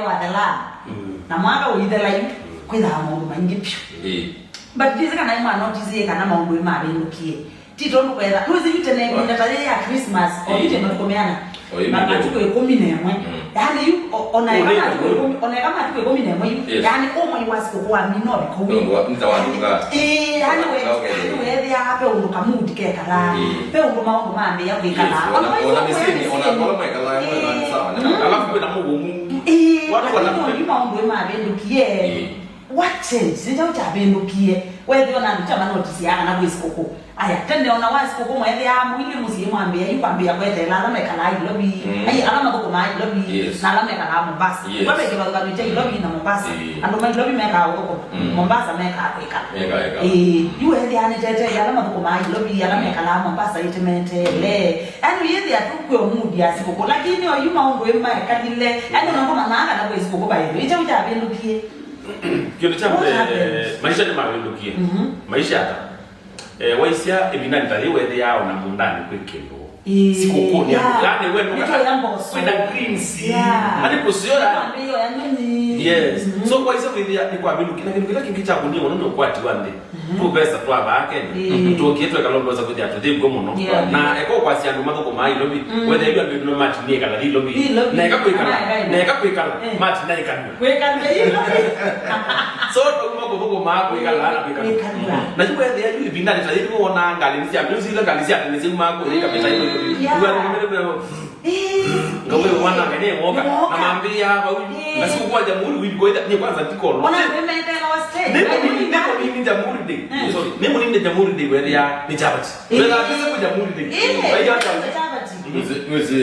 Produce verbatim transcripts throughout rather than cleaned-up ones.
Wathela, mm, na mwaka ũithela yu, mm, kwĩthaa maũndũ maingĩ vyũ. Ĩĩ. But ndĩsĩ kana nĩmwanotisie kana maũndũ nĩmavĩndũkie. Ti tondũ kwetha, nĩwĩsĩ yu tene, ĩvinda ta yĩĩ ya Christmas, o, ĩĩ, yu tene matukũ meana? O, yu ma-, nĩ matukũ ĩkũmi na ĩmwe. Mm. Yaani yu, o-, ona eka matukũ ĩkũmi, ona eka matukũ ĩkũmi na ĩmwe yu, yes, yaani ũmwe wa sikũkũ wa mina ũvika ũu. Nĩ tawatuka. Ĩĩ, yaani we-, yaani weethĩaa ve ũndũ kamudi kekalaa, mm, ve ũndũ maũndũ mambĩĩa kwĩkalaa. Yes, ona, ona mĩsyĩnĩ, ona kũla mwekalaa, ĩĩ, mwekalaa nĩ sawa, nĩ, mm, sawa. Alafu kwĩna mũuo mwingĩ. Ĩĩ, watu wana- lakini yu maũndũ nĩmavĩndũkie. Ĩĩ. What change? Nĩ kyaũ kyavĩndũkie? Weethĩa ona andũ kya manotisiaa kana kwĩ sikũkũ. Aya, tene ona wa sikũkũ mweethĩaa mũilye mũsyĩ mwambĩĩa yu kwambĩĩa kweteela ala mekalaa Ilovi. Mm. Ai, ala mathũkũmaa Ilovi, yes, na ala mekalaa Mombasa. Yes. Kwa ve kĩvathũkany'o kya Ilovi na Mombasa. Ĩĩ. Andũ ma Ilovi mekaa ũthũkũma. Mm. Mombasa mekaa kwĩkala. Mekaa kwĩkala. Ĩĩ, yu weethĩaa nĩteteele ala mathũkũmaa Ilovi, ala mekalaa Mombasa ĩtĩmeteele. Yaani ũyĩthĩa tu kwĩ o mood ya sikũkũ. Lakini oyu maũndũ ĩmaekalile. Yaani ona ngũmanyaa kana kwĩ sikũkũ by the way. Ĩ kyaũ kyavĩndũkie? Kĩndũ kya mbee, maisha nĩmavĩndũkie. Mhm. Maisha ata? Eh, waisya ĩvindanĩ ta yĩĩ weethĩaa ona mũũndanĩ kwĩ kĩndũ. Ĩĩ, sikũkũnĩ, yeah, yaani we nũka-, nĩtũya mboso, kwĩna greens. Yeah. Ani kũseo ya. Nĩkwambĩĩo ya nyonyi. Yes. Mhm. So, waisya kwĩthĩa nĩkwavĩndũkie, na kĩndũ kĩla kĩngĩ kyakũnie mũno nĩ ũkwati wa nthĩ. Mhm. Tũvesa twa vaa Kenya. Ĩĩ. Tũkie twekala ũndũ wesa kwĩthĩa tũthĩngw'e mũno. Yeah. Na eka ũkwasya andũ mathũkũmaa Ilovi, mm, wethĩa yu andũ ĩno mati nĩekala Ilovi. Ilovi. Na eka kwĩkala, na eka ĩkala, na eka kwĩkala, eh, mati na ĩkalua. Kwĩkalua Ilovi. So, twauma kũthũkũmaa kwĩkala na kwĩkalua. Kwĩkalua. Na yu wethĩa yu ĩvindanĩ ta yĩĩ nĩwonaa ngalĩ nĩ sya, nĩũsile ngalĩ sya tene syaumaa kũũ ikapita Ilovi. Mm, yeah. Yu andũ mavĩndũkĩte. Ĩĩ. Ngawĩ mwana ngene woka. Nĩwoka. Na mambĩĩa vau. Ĩĩ. Na si kwa Jamhuri wĩvika ĩtha, nĩ kwanza ndikolo. Ona nĩmeteela wa stage. Nĩ mũnini, nĩ mũnini Jamhuri Day. Mm. Sorry, nĩ mũnini Jamhuri Day wethĩa nĩ Chavati. Ĩĩ. Wethĩa nĩ kwa Jamhuri Day. Ĩĩ. Vai hata. Chavati. Nĩwĩsĩ, nĩwĩsĩ,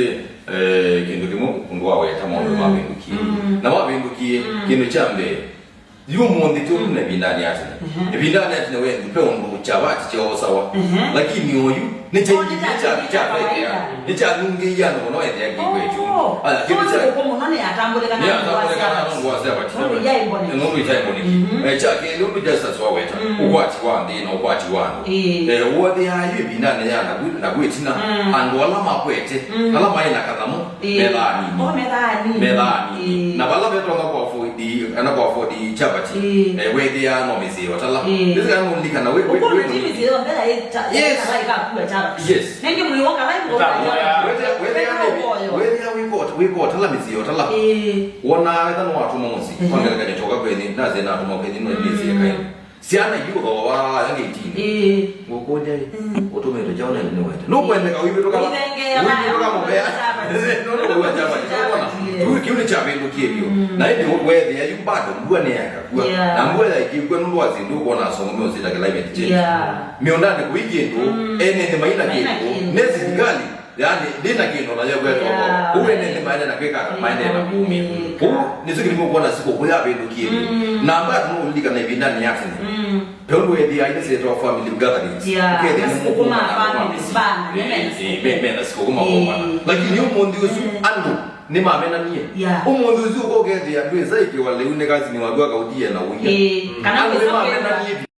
eh, kĩndũ kĩmwe ũndũ wa weta maũndũ, mm, mavĩndũkie. Mm. Na mavĩndũkie, mm, kĩndũ kya mbee, yu ũmũnthĩ tũu, mm, na ĩvindanĩ ya tene. Mhm. Ĩvindanĩ ya tene wendi ve ũndũ Chavati kyoosawa. Mhm. Lakini oyu nĩ kya, oh, nĩ kya, nĩ kya, kya, kya kawaida. Nĩ kyanungĩie andũ mũno ethĩa kĩkwetũ. Oh. Aya, so kĩndũ kya, sikũkũ mũno nĩyatambũlĩkana nũndũ wa Chavati. Nũndũ wa Chavati. Nũndũ yaĩ mboneki. Nũndũ itaĩ mboneki. Mhm. Eh, kya kelĩ, ũndũ Justice waweta, mm, ũkwati wa nthĩ na ũkwati wa andũ. Ĩĩ. Eh, wothe yayo ĩvindanĩ ya naku, naku ĩtina, mm, andũ ala makwete, mm, ala maĩ na kanyamũ, ĩĩ, methaa anini. Oh, methaa anini. Methaa anini. Ĩĩ. Na vala vetonya kũ afford, kana kũ afford Chavati, ĩĩ, eh, wethĩaa no mĩsyĩ ota la. Ĩĩ. Nĩsĩ kana nũlilikana wĩ, wĩ, ũkũlũ wĩ ti mũnini. Mĩsyĩ yonthe ya ĩta-, yes, ĩkala ĩkakua Chavati. Yes. Nengĩ mũyĩ woka live. Ũkahoya. Wethĩa, wethĩa wĩkota, wĩkota la mĩsyĩ ota la. Ĩĩ. Wona wetha no watũma mũsyĩ. Mhm. Kwa ngelekany'o toka kwenyu, naze natũma kwenyu no mĩsyĩ kaĩ. Syana yu thooa ya gĩtinĩ. Ĩĩ. Ngũkũlya ĩ, mm, ũtũmĩtwe kyaũ nene nĩwete? Nũkwendeka ũivĩtũka la? Ũithengeea la wĩvĩtũka mũvea. Nũndũ wa Chavati. Yes. Kĩu, kĩu nĩ kyavĩndũkie vyũ. Mm. Na ĩndĩ wethĩa yu bado mbua nĩyaeka kua. Yeah. Na mbua yaekie kua nũndũ wa syĩndũ ũkwona asomo meũsĩta climate change. Yeah. Mĩũndanĩ kũi kĩndũ, mm, ene nĩ maina kĩndũ, nĩ sirikali. Yaani, ndĩna kĩndũ nayo kwetwa. Yeah. Kũu ene nĩ maende na kwĩka, maende na kumia. Kũu nĩsyo kĩndũ mũkwona sikũkũ yavĩndũkie. Mm. Na mbatu nũlilikana ĩvindanĩ ya tene. Mm. Pe ũndũ wethĩa ĩla syĩtawa family gatherings. Yeah. Ũkethĩa nĩ mũkũma na family bana, eh, nĩ mena eh, sikũkũ. Me-, mena sikũkũ makũmana. Eh. Lakini ũmũnthĩ ũsu, mm, andũ nĩmamenanie. Yeah. Ũmũnthĩ ũsu ũkokethĩa andũ ĩsa ĩkĩwa lĩu nĩ kasini waku akaũtia na ũia. Eh, kana andũ nĩmamenanie.